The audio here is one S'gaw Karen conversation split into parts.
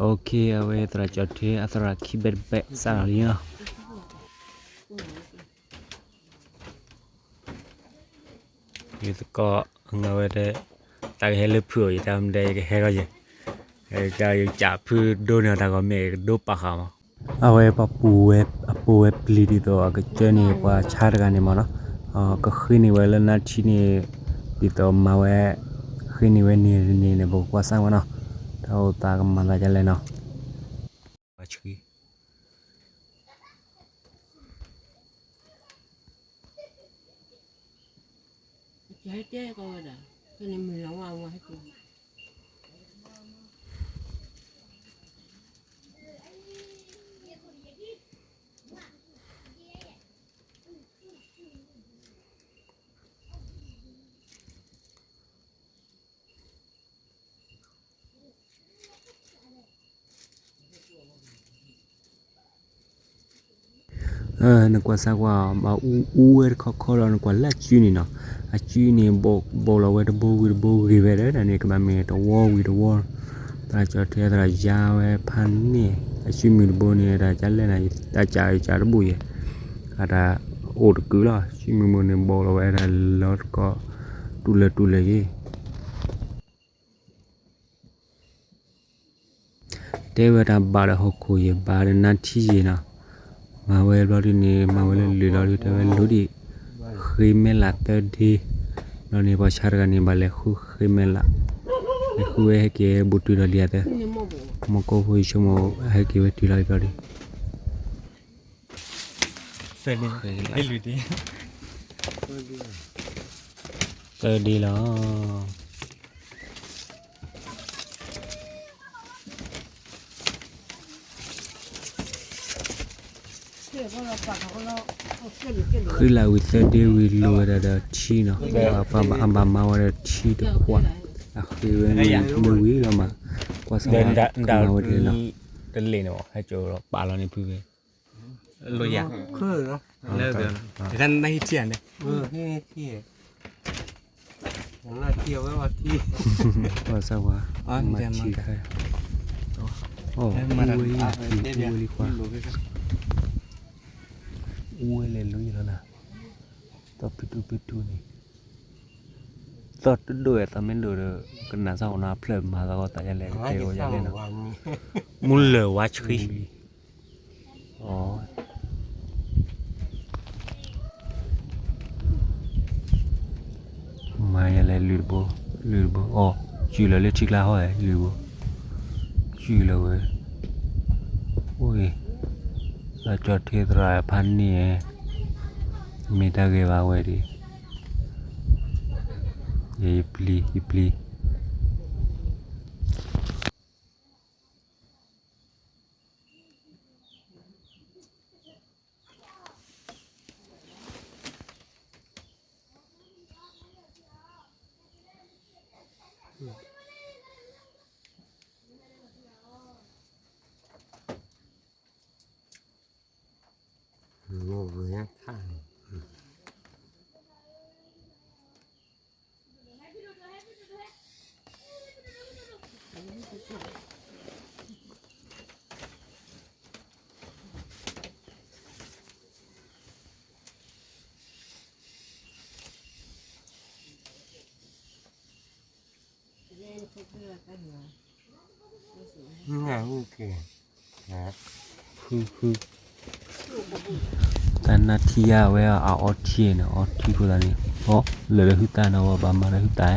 OK အဝဲသရၣ်ကၠီၣ်ထံအသရၣ်ခံဘဲတဘဲစးထီၣ်လံနီၤ. ယသကိး အဝဲတဲ တၢ်ကဟဲလၢဖုၣ်အီၤ ယတၢ်မတဲ ယကဟဲထီၣ်ယဲ ယကစၢ်ဖုၣ်ဒိန့ၢ်တၢ်ဂီၤမ့ၢ် ကဒိပာ်ဃာ်မး. အဝဲပှၤပူၤဝဲ အပူၤဝဲပျံၤဒ်သိးအကစၢ်န့ၣ် ပှၤဆါတဂၤန့ၣ်မးနီၤ, ကဃ့န့ၢ်ဝဲလၢနါထံန့ၣ် ဒ်သိးမၤဝဲ ဃ့န့ၢ်ဝဲန့ၣ်န့ၣ် ပကကွၢ်စၢ်ဝဲနီၤ, တၢ်အိၣ်သးကမၤသးဒ်လဲၣ်နီၤ. နကွၢ်စၢ်ကွၢ် ဘၣ်အူအူဝဲတခီခီဒီး နကွၢ်လၢအစုန့ၣ်နီၤ, အစုန့ၣ် ဘိးလီၤဝဲတဘိဝံၤတဘိဂ့ၤဝဲဒီး တၢ်န့ၣ် ကဘၣ်မ့ၢ်တဝီဝံၤတဝီ, သရၣ်ကၠီၣ်ထံသရၣ်ယါဝဲဖးန့ၢ် အစုမုၢ်တဘိန့ၣ် တၢ်ကလဲၣ်နၤ တၢ်ကးယကးတဘိယဲၢ်, အတၢ်အိၣ်တကုာ်လီၤ စုမုၢ်ဘိန့ၣ် ဘိးလီၤဝဲဒၣ်လီၤတကီး တူၢ်လၢတူၢ်လၢယဲၢ် တဲဝဲတၢ်ဘၣ်ဒီးဟီၣ်ခိၣ်ယဲၢ် ဘၣ်ဒီးနါထံယဲၢ်နီၤ, မၤဝဲဘျီဒ်န့ၣ် မၤဝဲလၢလၢာ်လီၤဒ် တဲဝဲလိၤဒံး, ဃ့မဲာ်လးသၢဒ့, ဘျီန့ၣ် ပှၤဆါတဂၤန့ၣ် ဘၣ်လဲၤဃုဃ့မဲာ်လး, လဲၤဃုဝဲဟဲက့ၤဘူးတုၤလီၤလံအသၢ, မ့ၢ်ကိးဖိယဆိကမိၣ် ဟဲက့ၤဝဲတုၤလီၤလံဘျီဒံး သၢဒ့လီၤ. ဃ့လးဝံၤသၢဒ့ဝံၤလိၤဝဲဒၣ်ဒီးထံနီၤ, ပှၤအဘၣ်မၤဝဲဒီးထံတကွၢ်, အဃ့ဝဲမ့ၢ်ဝံၤလီၤမး, ကွၢ်စၢ်ဝဲကမၤဝဲဒ်လဲၣ်နီၤ, တလ့ၣ်န့ၣ်ဘၣ် ဟဲကၠီၤပာ်လီၤန့ၣ်ဖုဝဲ လၢတၢ်ဟံးထံန့ၣ်, ဟံးထံဝဲအီထံ, ပှၤစၢ်ဝါ, မၤထံခဲ, အူဝဲလံ, အူဝဲလံခွါ, အူဝဲလဲၤလၢယလီၤနၤ, သီၣ်ဖုတူၢ်ဖုတူၢ်န့ၣ်, သီၣ်တဒိၣ်ဝဲ သီၣ်မ့ၢ်ဒိၣ်ဒီး ကနၣ်စၢ်အီၤနီၤ အဖျၢၣ်မၤသးဂီၢ်သးယလဲၣ် ကတဲဝဲယလဲၣ်နီၤ, မူလၢၢ်ဝါဆှံ မၤယလဲၣ် လုၢ်တဘိ, လုၢ်တဘိ, အိ, စုၣ်လီၤလၢထံကျါဟီၣ် လုၢ်တဘိ, စုၣ်လီၤဝဲ, အိ, လီၤကၠီၣ်ထံသရၣ်ဖးန့ၢ်, မ့ၢ်တၢ်ဂ့ၤဘၣ်ဝဲဒၣ်, ယပျံၤ ယပျံၤ တၢ်နၢ်ထံယါဝဲအအီထံန့ၣ် အီထံဖိသးန့ၣ် အီလၢာ်လၢဟုသးန့ၣ် ပှၤဘၣ်မၤဒီးဟုသး,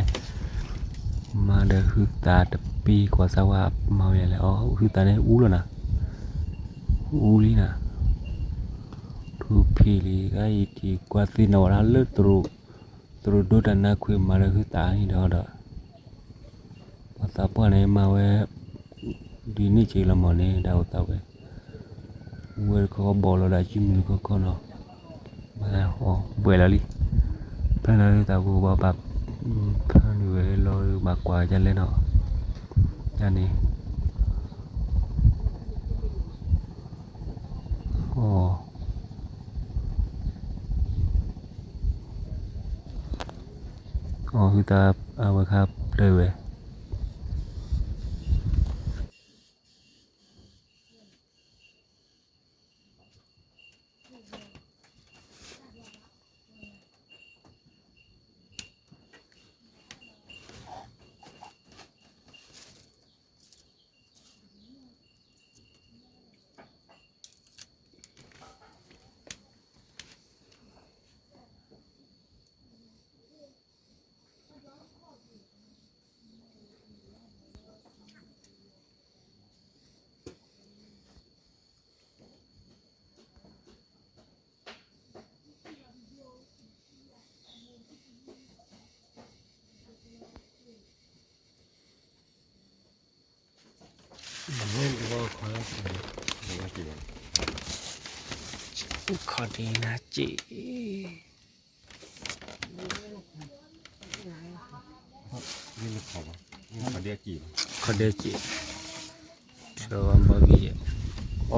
မၤဒီးဟုသးတပ့ၤ ကွၢ်စၢ်ဝါမၤဝဲလဲၣ် အီဟုသးန့ၣ်အူလီၤနၤ, အူလံနၤ, ထူဖံးလံ ကယံာ်ထံကွၢ်သ့ၣ်နီၣ်ဝဲဒၣ်လၢ သရူးဒိၣ်တၢ်နါခွ့မၤလၢဟုသးန့ၣ်ဒီး ပှၤသးပှၢ်န့ၣ်မၤဝဲ ဒ်န့ၣ်က့လီၤမၢ်န့ၣ် တၢ်အိၣ်သးဝဲ, ဝဲတခီဘီၣ်လီၤဒီးစုမုၢ်တခီခီနီၤ, မၤအီၤဘှဲးလီၤလံ, ဖဲလီၤလၢသးပူၤဘၣ်ဘၣ်, ဖဲန့ၣ်ဝဲလီၤဘၣ်ကွၢ်ဒ်လဲၣ်နီၤ, တၢ်န့ၣ် အီ အီ ဟုသးအဝဲခါပျၢ်ဝဲ, ခီၣ်ဒ့နၤစ့ၢ်, ခီၣ်ဒ့စ့ၢ်, ဘီကံ, အ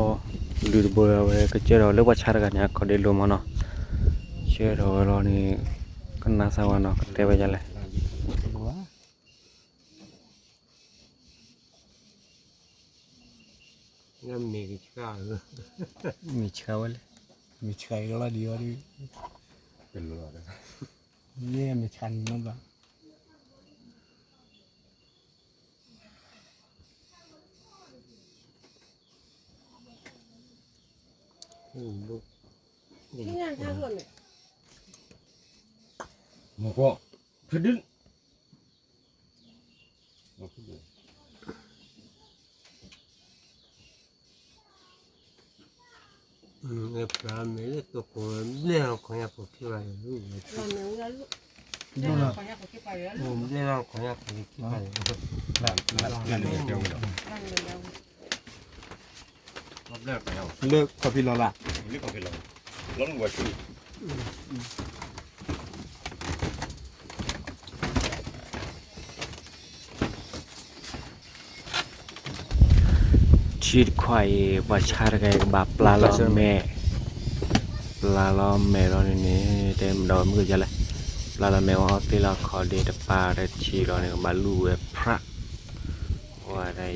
ီ, လုၢ်တဘိဝဲ ကစၢၢ်ထီၣ်လၢပှၤဆါတဂၤန့ၣ် ခီၣ်ဒ့လိၤမးနီၤ, ကစၢၢ်ထီၣ်ဝဲလီၤန့ၣ် ကနၣ်စၢ်ဝဲနီၤ ကတဲဝဲဒ်လဲၣ် မ့ၢ်ဆှးဝဲလဲၣ်, မ့ၢ်ဆှးလီၤဒံးဝဲဒၣ်, မ့ၢ်ဆှးန့ၣ်လီၤဘၣ်, မ့ၢ်ကွၢ်, ဖဲဒု လၢခီၣ်ဖံးလီၤလၢ်, ထံတခွးအံၤ ပှၤဆါတဂၤအံၤ ကဘၣ်ပျၢ်လီၤမဲာ်, ပျၢ်လီၤမဲာ်လီၤန့ၣ်န့ၣ် တဲမ့ၢ်ဒီးမုၢ်ကယါလဲၣ်, ပျၢ်လီၤမဲာ်ဝဲအီၤသ့လီၤ ခီၣ်ဒ့တပၤတထံၣ်လီၤန့ၣ် ကဘၣ်လူၢ်ဝဲဖြး, ဝဲဒၣ်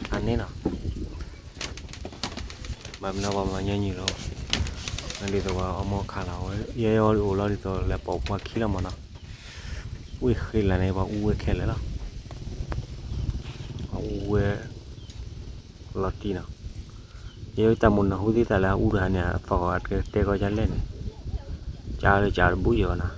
အံၤ အန့ၣ်လီၤ ဘၣ်မနုၤပှၤမၤညီနုၢ်လီၤ, ဒ်သိးပှၤအီမိၢ်ခးလီၤဝဲ ယဲအီၤအိၣ်လီၤဒ်သိးလဲၤပိာ်ပှၤခံလီၤမးနီၤ, ဝ့ၢ်ဃ့လးန့ၣ် ပှၤအူဝဲခဲလၢာ်လီၤ, ပှၤအူဝဲ လီၤတံၢ်နီၤ, ယဲတၢ်မိၣ်နၢ်ဟူသ့ၣ်သၣ်လၢအအူတဂၤန့ၣ် အသီၣ်အကတဲကီၢ်ဒ်လဲၣ်န့ၣ်, ကၢ်လၢကၢ်တဘူၣ်ယီၤနီၤ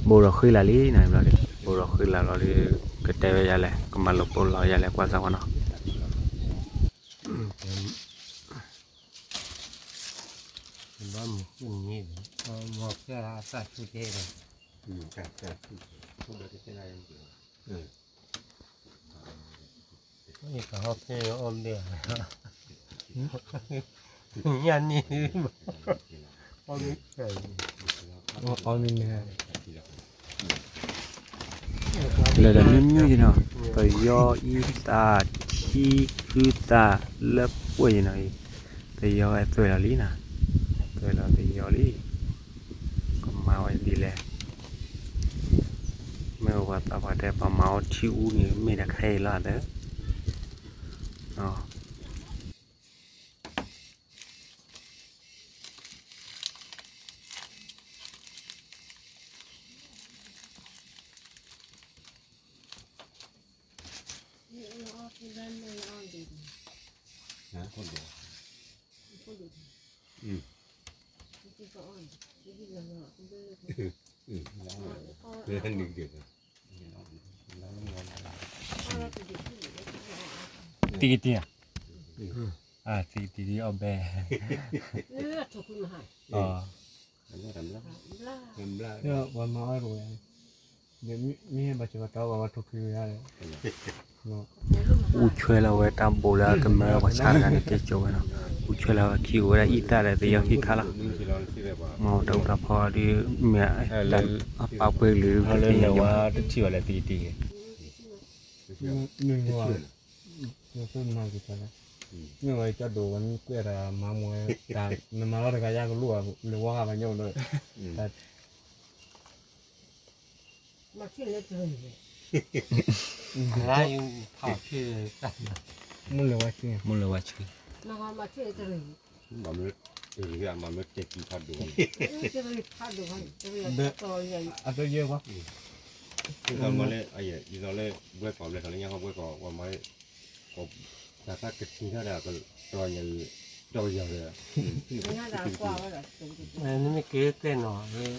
ဘိၣ်ဒီးဃံလၤလံန့ၣ်, ဘိၣ်ဒီးဃံလၤလီၤဒီး ကတဲဝဲယၤလဲၣ်, ကမၤလိာ်ပိာ်လီၤယၤလဲၣ် ကွၢ်စၢ်ဝဲနီၤ, ဘၣ်မုၢ်ဃုနံၤ, မ့ၢ်ဖဲအသၣ်ဆူၣ်တဲဒီး, ကဟီဖဲအီၣ်ဘျဲၣ်, ညၣ်န့ၣ်, အီၣ်မ့ၢ်န့ၣ် လၢာ်ဒီးမ့ၢ်မ့ၢ်နီၤ, ပယီၤအံသၣ်, ထံအုသၣ်, လၢပှဲၤနီၤအံၤ, ပယီၤဝဲသွဲၣ်လီၤလံနီၤ, သွဲၣ်လီၤပယီၤလံ, ကမၤဝဲဒ်လဲၣ်, မ့ၢ်ပှၤသးပှၢ်တဲပှၤမၤအီထံအူန့ၣ် မ့ၢ်တၢ်ခဲအံၤလီၤသၢ တံကတံၢ်, တံကတံၢ်ဒ်အီၣ်ဘဲ, ပှၤမၤအီၣ်တဝဲ, မ့ၢ်ဘၣ်စၢၤဘၣ်တီပှၤဝဲထိၣ်ခံဝဲဒၣ်, အူဆွဲလီၤဝဲတၢ်ဘိးလၢကမၢပှၤဆါတဂၤန့ၣ် ကဲကၠိဝဲနီၤ, အူဆွဲလီၤဝဲခံအိၣ်ဝဲဒၣ်အံသၣ်ဒီး ပယီၤဟံၣ်ခါလီၤ, မ့ၢ်တၢ်အူတၢ်ဖီဒီး မ့ၢ်အပာ်ပှဲၤကလုာ် တထံၣ်ဘၣ်လၢသံတံၢ် မ့ၢ်ဝဲကၠီဒိၣ်ဝဲမ့ၢ်ကွဲးဒၣ်မၤမူဝဲတၢ် နမၤလီၤတဂၤယါကလိၣ်ဘၣ် လဲၤဝါဂၤဘၣ်ညီဒီး မၤဆ့ၣ်လၢတရံး, မ့ၢ်လဲၤဝါဆ့ၣ်, မ့ၢ်လဲၤဝါဆ့ၣ်, မၤဆ့ၣ်လၢတရံး, မ့ၢ်တဲကံဖးဒိၣ်, အတယဲၢ်ကွၢ်, ဒ်သိးလၢ ဒ်သိးလၢ ဘှဲကီၢ်ဘျဲၣ်ထီၣ်လၢညါဃီ ဘှဲကီၢ်ဝဲမၤလၢ တၢ်သးကတံၤထီၣ်ဒီး ကတီၢ်ညါ တီၢ်ကယီၤဒီး နမ့ၢ်က့ၤတဲနီၤ လၢ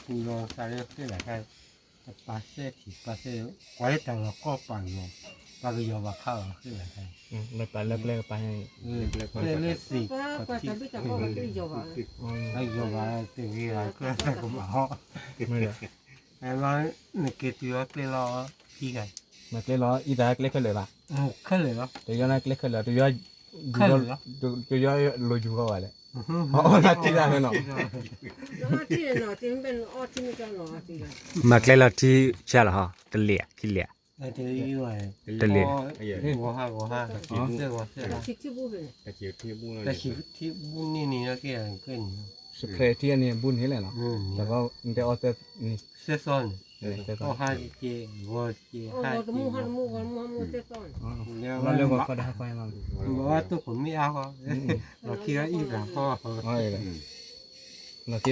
ပူၤလီၤသးလၢဃ့ၢ်လၢ်ခါ တပာ်စဲထံၣ်ပာ်စဲ ကွၢ်လၢတၢ်လီၢ်ကီၢ်ပာ်ကယီၤ ပာ်ကယီၤဘၣ်ခါလီၤဃ့ၢ်လၢ်ခါ ပာ်လၢကျဲကပာ် ကျဲလၢစ့ၢ် ကီၢ်ထံး ကယီၤဘၣ်တဂ့ၤဘၣ် ကျဲကဘၣ်ဟီ နက့ၤတုၤအီၤကျဲလီၤထံဂၤ မ့ၢ်ကျဲလီၤအံၤတၢ်ကျဲခဲလၢာ်ဘၣ် ခဲလၢာ်လီၤ တယီနကျဲခဲလၢာ် တယီ ခဲလၢာ်လီၤ တယီလိၤယူၤဃီဘၣ်လဲၣ် အီၣ်နၤထံဂၤန့ၣ်နီၤ မ့ၢ်ကျဲလီၤထံဆါလီၤဟီ တလ့ၣ်ဧါ ခံလ့ၣ်ဧါ တလ့ၣ် တၢ်ဆံၣ်ထံဘူန့ၣ်န့ၣ် စခရဲးထံန့ၣ် ဘူန့ၣ်လဲၣ်နီၤ တၢ်ကီနတဲအီၣ်သၢန့ၣ် သၢသီန့ၣ် လီၤလၢဂီၤခီဒၣ်ဟါခီလီၤ လီၤလၢဂီၤခီဒၣ်ဟါခီ လီၤခံ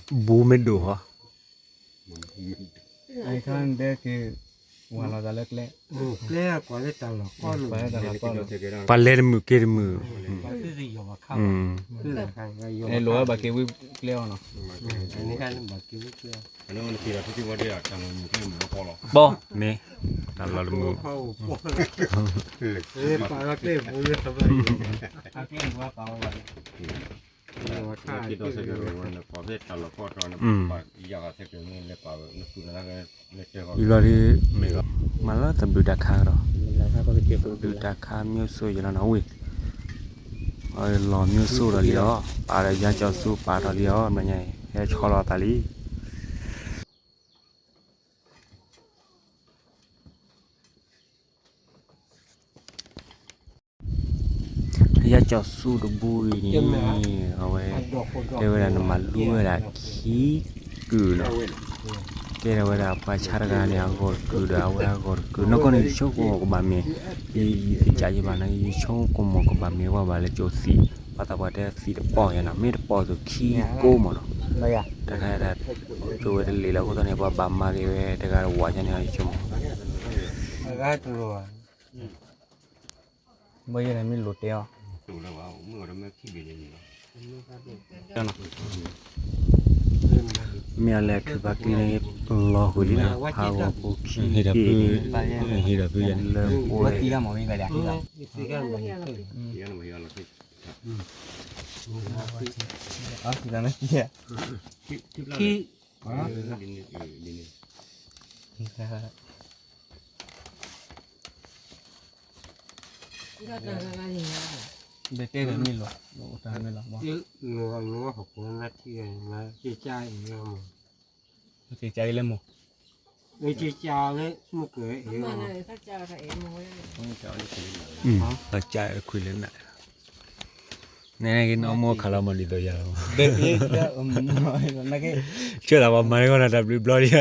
ဂၤအံၤဂၤခီ လီၤခံဘၣ်လၢအံၤသးသံၣ်အိၣ်နၤ မၤမၤဘူမ့ၢ်ဒိၣ်ဟီ အခါတဲက့ၤ ဝၤလီၤသးလၢကျဲ ကျဲကွၢ်လၢတၢ်လီၢ်ကီၢ်လီၤ ပှၤလဲၤတမုာ်က့ၤတမုာ် အဲၣ်လိာ်ဝဲဘၣ်က့ၤဝံကျဲအီၤနီၤ ပီၢ်မ့ၢ် တၢ်လီၤတမုာ် အံၤလီၤဒ် မ့ၢ်လီၤ မၤလၢသဘျုးတၢ်ခါကဒီး သဘျုးတၢ်ခါမ့ၢ်စိယလီၤနဝ့ၢ် လီၤမ့ၢ်စိဒီးလံအီၤ ပာ်ဒီးယါကၠီၤဆူပာ်ထီၣ်လံအီၤ မ့ၢ်ညါအံၤ ဟဲဆီလီၤသးလံ ယါကၠီၤဆူတဘူအံၤန့ၣ် အဝဲ တဲဝဲဒၣ်နမၤလူဝဲဒၣ်ခံကုာ်နီၤ ကဲထီၣ်ဝဲဒၣ်ပှၤဆါတဂၤန့ၣ် အဂီၢ်တကုာ်ဒီး အဝဲအဂီၢ်တကုာ် နီၢ်ကီၢ်န့ၣ် ယဆိကမိၣ်ကဘၣ်မ့ၢ် ယသ့ၣ်ညါယဘၣ်န့ၣ် ယဆိကမိၣ်ကဘၣ်မ့ၢ်ဝဲဘၣ်လၢကၠိသံး ပှၤသးပှၢ်တဲသံးတပီၢ်ယဲနီၤ မ့ၢ်တပီၢ်သိးခံကိးမးနီၤ တခါဒၣ် ကၠိဝဲတလ့ၣ်လၢအဃိသတးန့ၣ် ပှၤဘၣ်မၤက့ၤဝဲတဂၤတဝၤညါန့ၣ် ယဆိကမိၣ် ဘၣ်ယဲဒၣ်မ့ၢ်လိၤတဲအီၤ မ့ၢ်အလဲၤခုးဖးကျံန့ၣ် လီၤဃုာ်လံနီၤ ဖးဂီၤဖိခံက့ၢ်န့ၣ် ဟ့ၣ်ဒီးဖု လၢပှဲၤ ခံ ဒတဲဒီးမ့ၢ်လီၤ တၢ်မ့ၢ်လီၤ ကကလၢမိၢ် တၢ်ကခွံလၢနၤ နကနီၢ်မိၢ်ခးလီၤမၤဒ်သိးယၤလီၤ ဆၢသးပှၤမၤန့ၢ်ဂီၢ်နၤတၢ်ဘျုးဘျီဒံး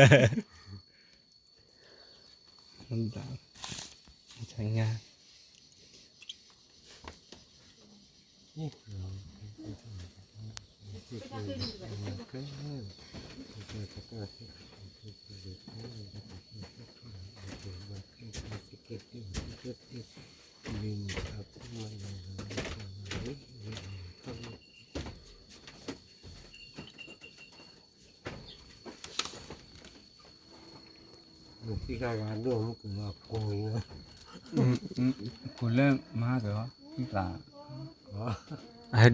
ကိၣ်လၢမၤက့ၤအီၤ သံ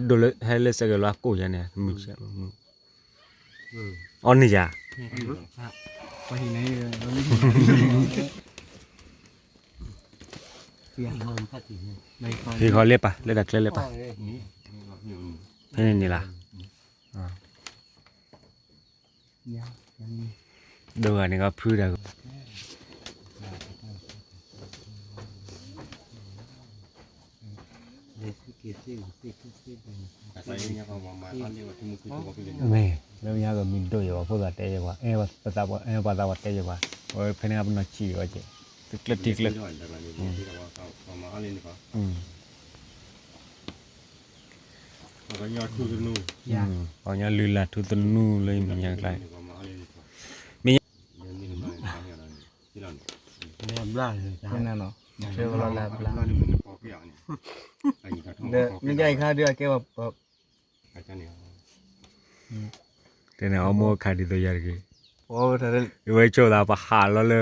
သး ဟဲလၢစဲးကဲၤလီၤကိၣ်ယါန့ၣ် မုၢ်ဆဲး အီၣ်န့ၢ်ယၤ ဟ့ၣ်ဃီလၢပၢ် လၢတၢ်ကျဲလၢပၢ် ဖဲန့ၣ်န့ၣ်လၢ ဒိဂၤန့ၣ်ကဖုဒၣ် မ့ၢ် လၢညါကမံၤဒိၣ်ယဲၢ်ပှၤဖိသၣ်တဲယဲၢ်ပှၤ အဲ ပသးပှၢ် အဲ ပှၤသးပှၢ်တဲယဲၢ်ပှၤ အဝဲဖဲန့ၣ်ပနီၢ်ဆံးဝဲကဲ တကျၢၢ်ထံကျၢၢ် ပှၤကညီလုၢ်လၢ်ထူသနူလၢမဲာ်ညါကျါ မဲာ်ညါ ဘျါလၢ်, ဆၢကလီၤလၢဘျါ, ဒီးမ့ၢ်ယါအံၤခါဒီးအကဲဝဲ, တဲန့ၣ်အီမိၢ်ခးဒ်သိးယၤတဂ့ၤ, အဝဲကၠိသးပဟးလီၤလၢ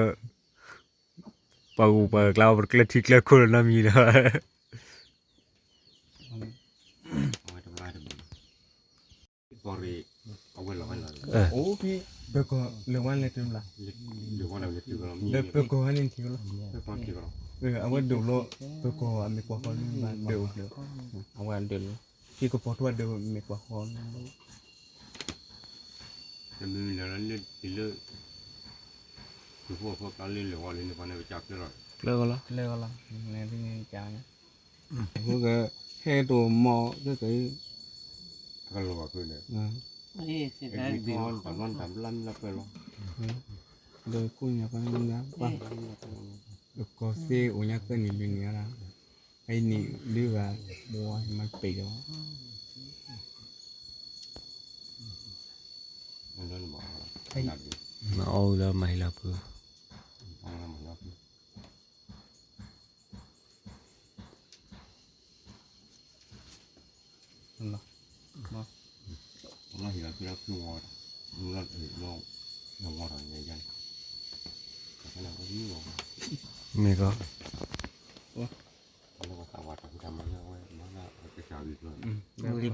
ပှၤဂုၤပှၤဂၤကျါ ပကျဲထံကျဲခိၣ်လၢနီတမံၤဒီး ပကီၢ်လၢဝဲလဲၤတုၤလီၤ, လၢပကီၢ်ဝဲန့ၣ်တုၤလီၤ, အဝဲဒိးလီၤ, ပကီၢ်အမ့ၢ်ပှၤဃီလၢဘၣ်ဒိး, အဝဲဒိးလီၤ, ဟံၣ်ကပီၤထီၣ်ဒိးမ့ၢ်ပှၤဃီလၢ တမ့ၢ်လၢလၢ, သုးဖိအဖိကျါလၢလဲၤဝဲလၢန့ၣ်ပှၤန့ၣ်ပကၢ်ကျၢၢ်လီၤ, ကျၢၢ်လီၤ, ဟဲက့ၤ, ဟဲတအိၣ်မီၢ်က့ၤ, ကလီၤဘၣ်ဖုန့ၣ်, တၢ်ဘျါမ့ၢ်လၢပှဲၤလီၤ, ဒီးကိၣ်ညါပှၤန့ၣ်, ကီၢ်စ့အိၣ်ညါကၢၢ်နံၤလွံၢ်နံၤလီၤ, အအံၤန့ၣ်ဒုးဂၤ, ဘိမၤပ့ၤလီၤ မၤအီၣ်လၢမၤဟ့လီၤဖု, မ့ၢ်ကီး,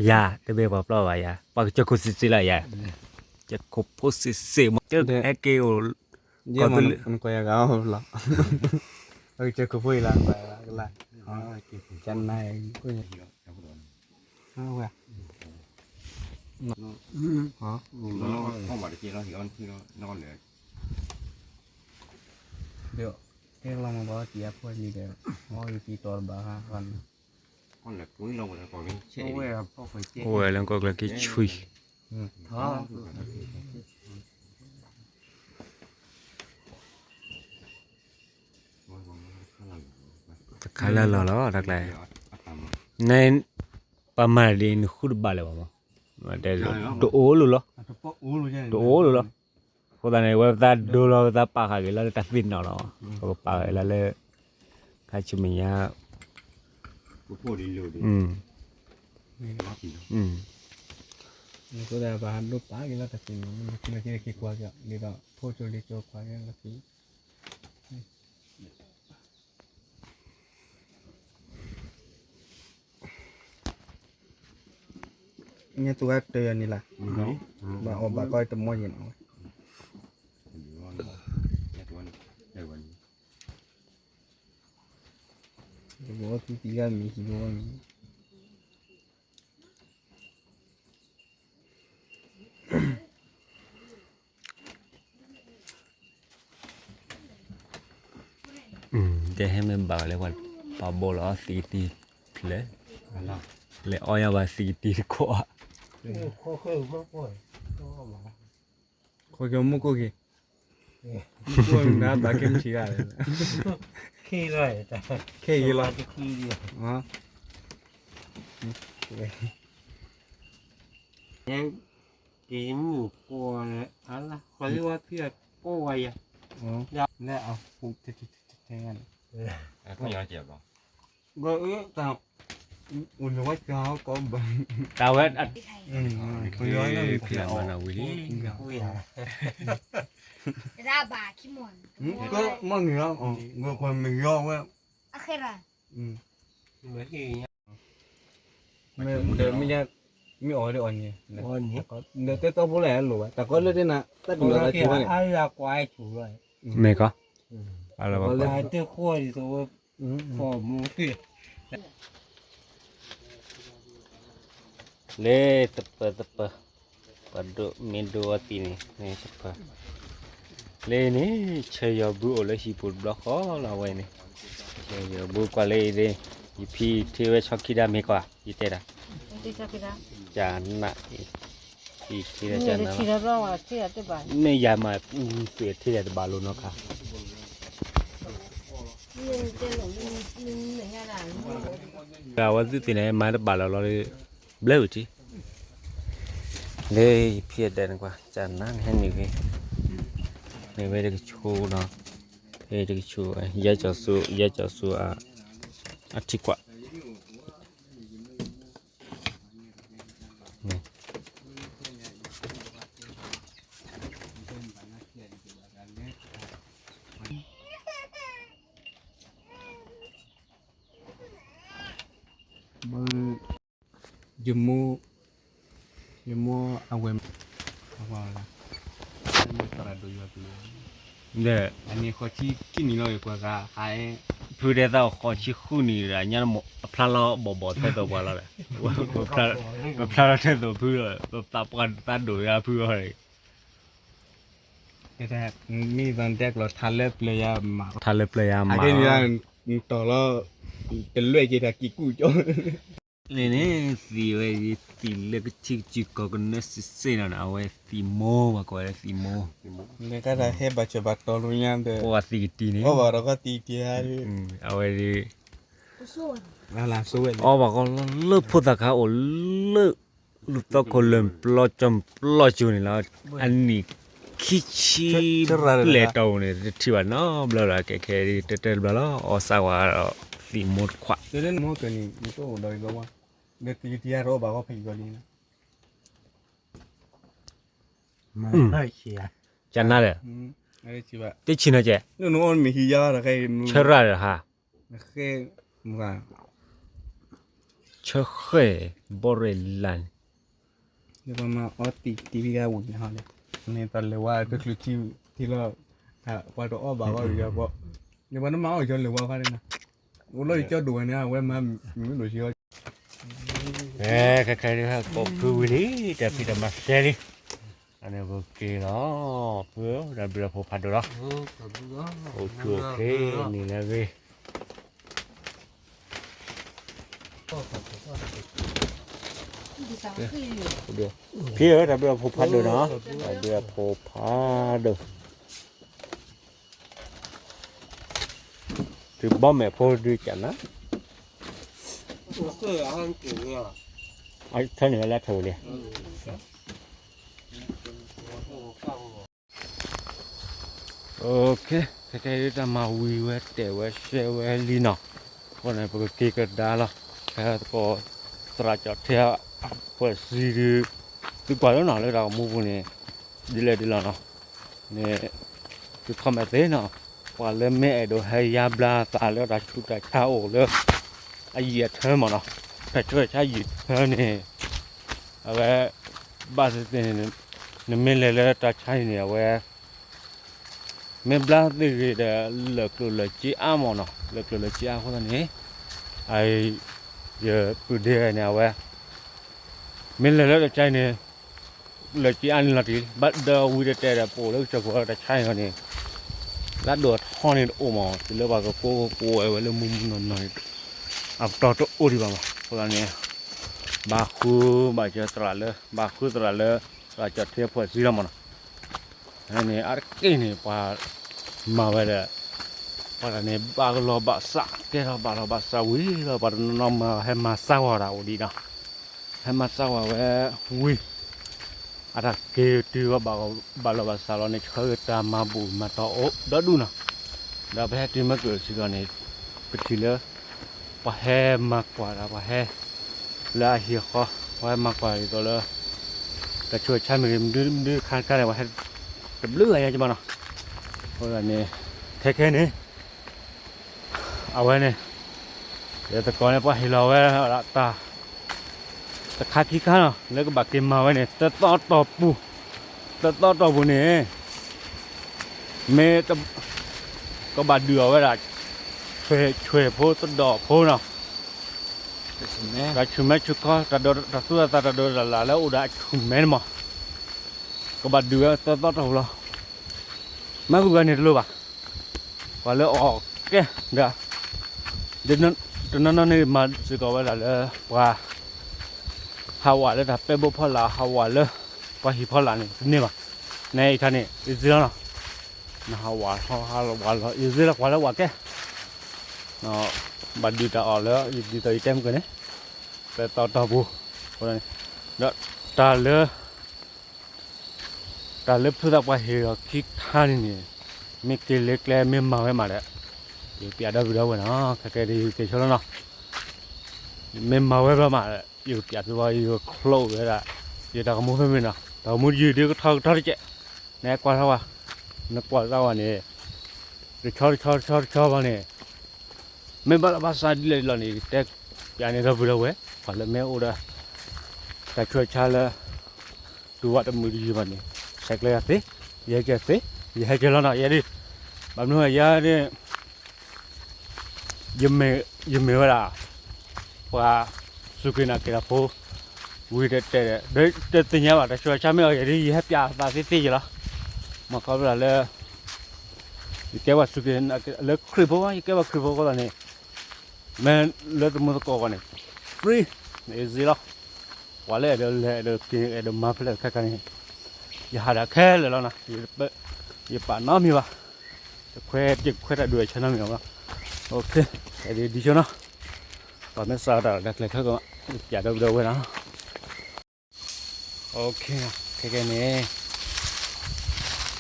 ယၤတမ့ၢ်ပှၤပျီၢ်ဘၣ်ယၤ, ပှၤကစၢၢ်ခိၣ်စ့စ့လီၤယၤ, ကစၢၢ်ခိၣ်ဖိစ့စ့မး, ကဟဲက့ၤအိၣ်, နကွၢ်ယၤဂၤအီၤလီၤ, ပှၤကစၢၢ်ခိၣ်ဖိအံၤလီၤ, ကနၣ်, ဝဲ ဒီးတဲလီၤမၤဘၣ်တံၤအဖိအလံၤဒီး, အီၣ်ယတံၤတီတဘၣ်ဟါ, အိၣ်ဝဲလၢကီၢ်ကျၢၢ်က့ၤဆှံ, တခါလၢလီၤလီၤ တၢ်ကျါ, န ပှၤမၤဒ်နဃုတဘၣ်လၢၤဘၣ်မး, တအိၣ်လိၤလီၤ, တအိၣ်လိၤလီၤ, အဃိသတးန့ၣ် ဝဲပသးဒိလီၤ ပသးပာ်ဃာ်က့ၤလၢတၢ်သ့ၣ်နီၣ်လီၤ, ပကပာ်ဃာ်လၢလၢ, ခါဆူမဲာ်ညါ, အဃိသတးပှၤဒိပာ်က့ၤလၢတၢ်သ့ၣ်နီၣ်, လၢခံလၢခံကွၢ်က့ၤ ဒ်သိးဖိကၠိလံကၠိကွၢ်က့ၤလၢခံ န့ၣ်သူဝဲတယၤန့ၣ်လၢ, ဘၣ်အီၣ်ဘၣ်ကီတမီၢ်ယဲၢ်နီၤဝဲ, တဘီသံသံဂၤမံၤဟံၣ်ဘီမံၤ, တဲဟဲမ့ၢ်ဘၣ်လၢပှၤဘိလီၤသံကတံၢ်ဖျဲၣ်, လဲၤအီၣ်ညါဘၣ်သံကတံၢ်တခိၣ်, ခိၣ်ကၠီမူခိၣ်က့ၤ, မူခိၣ်နဘၣ်က့ၤမထံၣ်ဂၤလဲၣ်, ခဲအံၤလီၤ, က့ၤမုၢ်ကွီၢ်လၢအလၢ် ဃီလၢဝဲဖံးအကိးဝဲယၤ, လၢအဟူးတဲတဲတဲတဲန့ၣ်, အိၣ်လၢဝဲကီဘၣ်, တၢ်ဝဲ, ဖံးအမၤနၤဝံၤလံ, မ့ၢ်ဂ့ၤလီၤ, မ့ၢ်ဂ့ၤဝဲ, ဒီးမ့ၢ်ညါ, မ့ၢ်အီၣ်ဒီးအီၣ်န့ၣ်, ဒီးတဲတီဖိလၢလိၣ်ဘၣ် တၢ်ကီလၢတ့ၢ်နၤ တၢ်ဒုးလီၤတၢ်ဆိဝဲန့ၣ်, မ့ၢ်ကီး, အလီၤဘၣ်, လၢသပၢၤသပၢၤ, ပှၤဒိးမ့ၢ်ဒိးအီၤသံန့ၣ်, လၢန့ၣ်, ဆၢယီၤဘုအိၣ်လၢဟံၣ်ပူၤတဘျီဃီလီၤဝဲန့ၣ်, ဆၢယီၤဘုကွၢ်လၢအံၤ, ယဖံထံၣ်ဝဲဆီခံဒါမ့ၢ်ကွၢ် ယတဲဒၣ်, ကနၣ်အံၤ, ဖံထံၣ်ဝဲကနၣ်, မ့ၢ်ယၤမၤ, ပှၤထံၣ်ဒီးတဘၣ်လိာ်နီတခါ, အဝဲသ့ၣ်န့ၣ် မၤတဘၣ်လီၤလီၤ, ဘျဲဝံၤထံ, လၢယဖံအဒဲးန့ၣ်ကွၢ် ကနၣ်န့ၣ်ဟဲနုာ်ဂ့ၤ ဖဲတကဆိနီၤ, ဖဲတကဆိ, ယဲကၠီၤစိ, ယဲကၠီၤစိ, အထံကွၢ်, ယမိၢ်, ယမိၢ်အဝဲ, အန့ၣ်ဃီဆံခံနံၣ်လီၤ ယကွၢ်ဂၤ, ဖုဒဲသၣ်ဃီဆံဃုနံၣ်ဒီး ညါအဖျါလီၤဘီၣ်ဘီၣ်ထဲသိးပှၤလီၤဒီး, ပဖျါလီၤထဲသိးဖုလီၤ, ပသးပှၢ်သးဒိၣ်ယါဖုအီၤ, မ့ၢ်သးဒဲကလီၤထါလၢပျၢၤယါမး, ထါလၢပျၢၤယါမး, တီၢ်လီၤ, တလွဲၢ်က့ၤတၢ်ကံၢ်ကူၣ်ကၠီ န့ၣ်န့ၣ် သံးဝဲ, သံးလၢကထံၣ်ကစုကီးကနၢစ့ၢ်စ့ၢ်နီၤန့ၣ် အဝဲသံးမိၢ် ပှၤကိးဝဲလၢသံးမိၢ်, ဟဲဘၣ်ဆၢဘၣ်တီၤလၢညါဒီး ပှၤသံးကတံၤန့ၣ် အီၣ်ဘၣ်ဒီးကီၢ်သံးကတံၤဧါ, အဝဲဒ် အီၣ်ဘၣ်ကီးလၢဖိသၣ်ခါအိၣ်လၢ လူၢ်သီခိၣ်လၢပျီကၠီပျီကၠိန့ၣ်လီၤ, အနံၣ်ခံဆံ လဲၤတီၤန့ၣ် တထံၣ်ဘၣ်နီတဘျီလီၤ, ကဲခဲအံၤ တၢ်တၢ်တဘျီလီၤ, အီၣ်စၢ်ဝဲဒီး သံးမိၢ်တခွး, ကနၣ်ဒီး, တဆံနီၤကဲ, ဆရၣ်ဒီးဟး ဆဃဲၣ် ဘီရဲၣ်လၢ်န့ၣ်, ပှၤမၤအီၣ်တံၢ်တံၢ်ဝံၤန့ၣ်, မ့ၢ်တၢ်လဲၤဝါတချုးထံထံလီၤ, ပှၤတအီၣ်ဘၣ်အီၣ်ယၤ, ပှၤမၤအီၣ်ကၠီလဲၤဝါခါန့ၣ်, အိၣ်လီၤယကၠီဒိၣ်ဝဲန့ၣ် အဝဲမၤမုာ်ဒိၣ်ဆံအီၣ် ခဲခဲအံၤ ကိးဖုဝံၤလံ, တၢ်ဖံးတၢ်မၤသဲလံ, အန့ၣ်ကက့ၤလီၤ, ဖုဧၢ, တၢ်ဘျုးဖိဖးဒိၣ်လီၤ, အိၣ်ဆူၣ်အိၣ်ချ့ နံၤလၢအဂ့ၤ ဖံဧၢ, တၢ်ဘျုးအဖိဖးဒိၣ်နီၤ, တၢ်ဘျုးအဖိဖးဒိၣ်, သုဘီမဲာ်ဖိဒုးကနၣ်, အထၢန့ၣ်ဝဲလၢထၢဝံၤလံ ခဲခဲအံၤ တၢ်မၤဝံၤဝဲတဲာ်ဝဲရှဲဝဲလံနီၤ, အဃိန့ၣ် ပကက့ၤကဒါလီၤ, ဖဲသကိး သရၣ်ကၠီၣ်ထ့ အဖွဲ့အစည်းဒုး သုကွၢ်လၢနီၤ လၢတၢ်ဂီၤမူပူၤန့ၣ် ဒ်လဲၣ်ဒ်လဲၣ်နီၤ, န့ၣ် သု comment သ့နီၤ, ပှၤလၢမ့ၢ်အဲၣ်ဒိးဟဲယါဘျါသးလၢတၢ်ဆူးတၢ်ဆါအိၣ်လၢ အယံာ်အထၢမးနီၤ, တၢ်ဆူးတၢ်ဆါယံာ်ထၢန့ၣ် အဝဲ ဘၣ်သ့ၣ်သ့ၣ်န့ၣ် နမ့ၢ်လဲၤလၢတၢ်ဆါအံၤန့ၣ် အဝဲ မ့ၢ်ဘျါသ့ၣ်ဂ့ၤဒီး လၢာ်ကျိၣ်လၢာ်စ့အါမးနီၤ, လၢာ်ကျိၣ်လၢာ်စ့အါအဃိသတးန့ၣ် ယပုၢ်ဒ့ဂၤန့ၣ် အဝဲ မ့ၢ်လဲၤလၢတၢ်ဆါအံၤန့ၣ် လၢာ်စ့အါန့ၣ်လီၤတံၢ် ဘၣ်ဒီးဝံၤတတဲာ်ဒီး ပအိၣ်လၢကစၢၢ်ခိၣ်တၢ်ဆါအံၤလီၤန့ၣ် လၢဒိၣ်ထီန့ၣ်တအိၣ်မး တုၤလၢပှၤကကိးကကိးဝဲလၢမူမူနီၢ်နီၢ်န့ၣ် အပတီၢ်တအိၣ်ဒံးဘၣ်မး အဃိသတးန့ၣ် ဘၣ်ဃုဘၣ်စၢၤသရၣ်လၢ ဘၣ်ဃုသရၣ်လၢ သရၣ်ကၠီၣ်ထ့ အဖွဲ့အစည်းလီၤမးနီၤ န့ၣ် အါတက့ၢ်န့ၣ် ပှၤမၤဝဲဒီး ပှၤတၢ်န့ၣ် ဘၣ်လီၤဘၣ်စး ကဲထီၣ်ဘၣ်လီၤဘၣ်စးဝံၤလီၤ ပှၤတနီၤနီၤမၤ ဟဲမၤစၢ်ဝဲဒၣ်အိၣ်ဒံးနီၤ ဟဲမၤစၢ်ဝဲဝံၤ အတၢ်က့ၤတုၤဝဲဘၣ်လီၤဘၣ်စးလီၤန့ၣ် ဆၢက့ၤတၢ်မၤဘူၣ်မၤတီၢ်အိၣ်ဒီဒူၣ်နီၤ ဒီးပဟဲတုၤမ့ၢ်ကၢၢ်စ့ၢ်ကီးန့ၣ် ပထံၣ်လၢ ပှၤဟဲမၤကွၢ်ဒီး ပှၤဟဲ လၢအဟံၣ်အဃီ ပှၤဟဲမၤကွၢ်ဒ်သိးလၢ တၢ်ဆူးတၢ်ဆါမ့ၢ်ဂ့ၤ မနုၤမနုၤခါခါန့ၣ် ပှၤဟဲ တဘျုးဂၤညါကမးနီၤ အဃိသတးန့ၣ် ခဲခဲန့ၣ် အဝဲန့ၣ် ယသကိးန့ၣ် ပှၤဟ့ၣ်လီၤဝဲဒၣ်တၢ် တခါခံခါနီၤ လၢကဘၣ်က့ၤမၤဝဲန့ၣ် သၢသီတီၢ်ပူၤ သၢသီတီၢ်ပူၤန့ၣ် မ့ၢ် ကဘၣ်ဒုးအီၤဝဲဒၣ် ဆွဲၣ် ဆွဲၣ်ဖိ သဒီၣ်ဖိနီၤ တၢ်ဆူၣ်မဲဆူၣ်ခီ တၢ်သူၣ်တၢ်သး တၢ်ဒိးတၢ်လၢ်လၢအိၣ်ဒီးအဆူၣ်မဲန့ၣ်မး ကဘၣ်ဒုးဝဲသၢသီတီၢ်ပူၤလီၤ မ့ၢ်ဂုၤဂၤန့ၣ်တလိၣ်ဘၣ် ပှၤလၢအီၣ်ကဲဒီး တနီၤနီၤန့ၣ်မၤစ့ၢ်ကီးဝဲဒၣ်လၢ ပှၤ ဟးဝးလၢတၢ်ပဲဘိဖီလာ် ဟးဝးလၢ ပှၤဟံၣ်ဖီလာ်န့ၣ် တန့ၢ်ဘၣ် နအံၤခါန့ၣ် အံၤစ့လီၤနီၤ နဟးဝးထီၣ်ဟးဝးလီၤ အံၤစ့လီၤ ပှၤလၢဝးကဲ ဘၣ်ဒုးတၢ်အီၣ်လၢ ဒ်သိးယတဲမုၢ်ကၢန့ၣ် သၢသီတီၢ်ပူၤ အဃိန့ၣ် ဒီးတၢ်လၢ တၢ်လၢဖုသးပှၢ်ဟ့ၣ်လီၤခံခါန့ၣ်န့ၣ်, မ့ၢ်က့ၤလၢကျဲမ့ၢ်မၤဝဲမးဒီး, ယကပျးဒီပုၢ်ဒီဝဲၢ်နီၤ, ခဲကဲဒ်ယကဲဆီလီၤနီၤ, မ့ၢ်မၤဝဲဘျီမး, ယကပျးသုဝဲ ယကချိးဝဲဒၣ်, ယတၢ်ဂီၤမူဖဲမ့ၢ်နီၤ, တၢ်ဂီၤမူတယုၢ်ဒ်ကထီကထီတကဲး, နကွၢ်ထီၣ်ဝဲ, နကွၢ်သးဝဲန့ၣ်, တဆီတဆီတဆီတဆီဘၣ်န့ၣ် မ့ၢ်ဘၣ်လီၤဘၣ်စးဒ်လဲၣ်ဒ်လဲၣ်န့ၣ် ယကတဲပျးန့ၢ်ဒီပုၢ်ဒီဝဲၢ်, ပှၤလၢမ့ၢ်အိၣ်ဒီး တၢ်ဆူးတၢ်ဆါလၢ တူၢ်ဘၣ်တမုာ်တယုၢ်ဘၣ်န့ၣ်, ဆဲးကျၢယၤသ့, ယဟဲက့ၤသ့, ယဟဲက့ၤလီၤနီၤ, ယဲဒၣ်, ဘၣ်မနုၤယဲဒၣ် ယမ့ၢ်ဝဲဒၣ် ပှၤစူၢ်က့ၤနာ်က့ၤတၢ်ဖိ, ဝံၤတဲတဲဒီး တသ့ၣ်ညါဘၣ် တၢ်ဆူးတၢ်ဆါမ့ၢ်အီၤ ယဲဒၣ် ယဟဲပျးသးသ့သ့ယလီၤ, မ့ၢ်ခီဖျိလၢ ယကဲပှၤစူၢ်က့ၤနာ်က့ၤ လၢခရံာ်ဖိ, ယကဲပှၤခရံာ်ဖိအဃိသတးန့ၣ်, မ့ၢ်လၢသမူသကိးအဂီၢ်န့ၣ် free, easy လီၤ, ပှၤလၢအဲၣ်ဒိးလဲၤအဲၣ်ဒိးက့ၤအဲၣ်ဒိးမၤဖဲလဲၣ်တခါခါန့ၣ်, ယဟးဒၣ်ခဲလၢာ်လီၤနီၤ, ယပာ်နီတမံၤဘၣ်, တခွဲးတခွဲးတၢ်ဒုးအဆၢနီတမံၤဘၣ်, အဲၣ်ဒိးဒ်ဆိနီၤ, ပှၤမ့ၢ်စးတၢ်တၢ်ကျဲၤခဲကမး, ပျးဒီပုၢ်ဒီဝဲၢ်နီၤ ခဲကဲန့ၣ်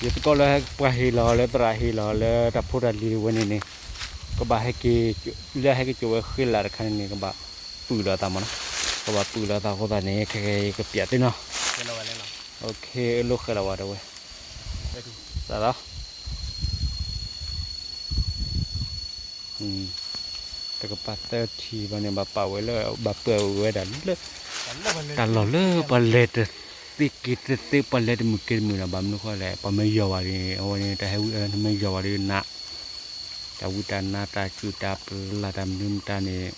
ယသကိးလၢပှၤဟ့ၣ်လီၤလၢသရၣ်ဟ့ၣ်လီၤလၢတၢ်ဖိတၢ်လံၤဝဲန့ၣ်န့ၣ်, ကဘၣ်ဟဲက့ၤ, လၢဟဲက့ၤကၠိဝဲဃ့လၢ်တခါန့ၣ်န့ၣ် ကဘၣ်ပုၢ်လီၤသးမးနီၤ, ကဘၣ်ပုၢ်လီၤသးအဃိသတးန့ၣ် ခဲကဲယကပျးသုနီၤ, အလိၣ်ဃဲလီၤဝဲတဝဲ, သးလီၤ တကပၤသၢထံဘၣ်န့ၣ် ဘၣ်ပာ်ဝဲလၢ ဘၣ်ပှဲၤဝဲဒၣ်လၢ တၢ်လီၢ်လၢပှၤလဲၤတသ့က့ၤတသ့ ပှၤလဲၤတမုာ်က့ၤတမုာ်ဒီး ဘၣ်မနုၤဃိလဲၣ် ပှၤမ့ၢ်ယီၤဘၣ်ဒီး အဝဲန့ၣ် တၢ်ဟဲဝံအမ့ၢ်ယီၤဘၣ်ဒီးနး, တၢ်ဝံတၢ်နါတၢ်စူၢ်တၢ်ပျၢ်တၢ်မနုၤမတၤန့ၣ်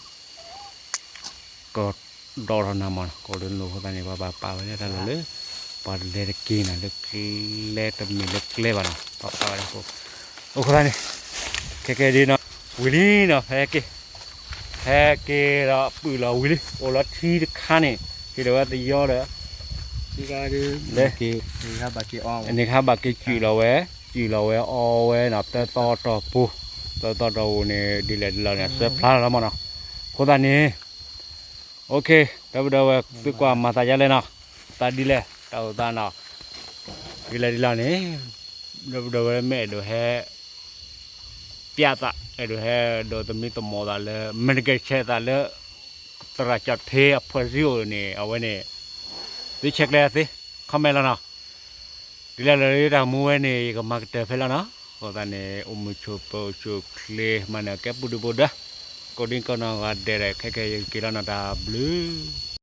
ကဒီးထီၣ်နၤမး ကီးလၢနလိၤအဃိသတးန့ၣ် ပှၤဘၣ်ပာ်ဝဲလၢတၢ်လီၢ်လၢ ပှၤလဲၤတက့ၤနၤလၢကျဲတမ့ၢ်လၢကျဲဘၣ်နီၤ ပှၤပာ်ဝဲဒၣ်အဃိ, အဃိသတးန့ၣ် ခဲကဲဒ်နီၤ ဝံၤလံနီၤ ဟဲက့ၤ, ဟဲက့ၤဒီးပုၢ်လီၤဝံၤလံ အိၣ်လီၤထံတခါန့ၣ် ဟ့ၣ်လီၤဝဲသယီဒီး န့ၣ်ခါဘၣ်က့ၤစူၢ်လီၤဝဲ, စူၢ်လီၤဝဲအီဝဲနီၤ သၢသီတီၢ်ပူၤ, သၢသီတီၢ်ပူၤန့ၣ် ဒ်လဲၣ်ဒ်လဲၣ်န့ၣ် အစၢဖျါလီၤမးနီၤ, အဃိသတးန့ၣ် OK ဒီပုၢ်ဒီဝဲၢ် သုကွၢ်မၤသးဒ်လဲၣ်နီၤ, သးဒ်လဲၣ် တၢ်အိၣ်သးနီၤ, ဒ်လဲၣ်ဒ်လဲၣ်န့ၣ် ဒီပုၢ်ဒီဝဲၢ်မ့ၢ်အဲၣ်ဒိးဟဲ ပျးသး အဲၣ်ဒိးဟဲဒိးသမံသမိးသးလၢ မ့ၢ်တကဲဆဲးသးလၢ သရၣ်ကၠီၣ်ထ့အဖှဲးစ့အိၣ်န့ၣ် အဝဲန့ၣ် သုဆဲးကျၢသ့ comment လီၤနီၤ, ဒ်လဲၣ်လၢတၢ်မူဝဲန့ၣ် ယကမၤကတၢၢ်ဖဲလီၤနီၤ, အဃိသတးန့ၣ် အိၣ်မုာ်ဆိးပၢၤအိၣ်ဆိးချ့ မၤနၢၤကဲပူၤဒုပူၤဒီး ကိးဒံကီးနီၢ်ဂၤဒဲးဒီး ခဲကဲယက့ၤလီၤနီၤ တၢ်ဘျုး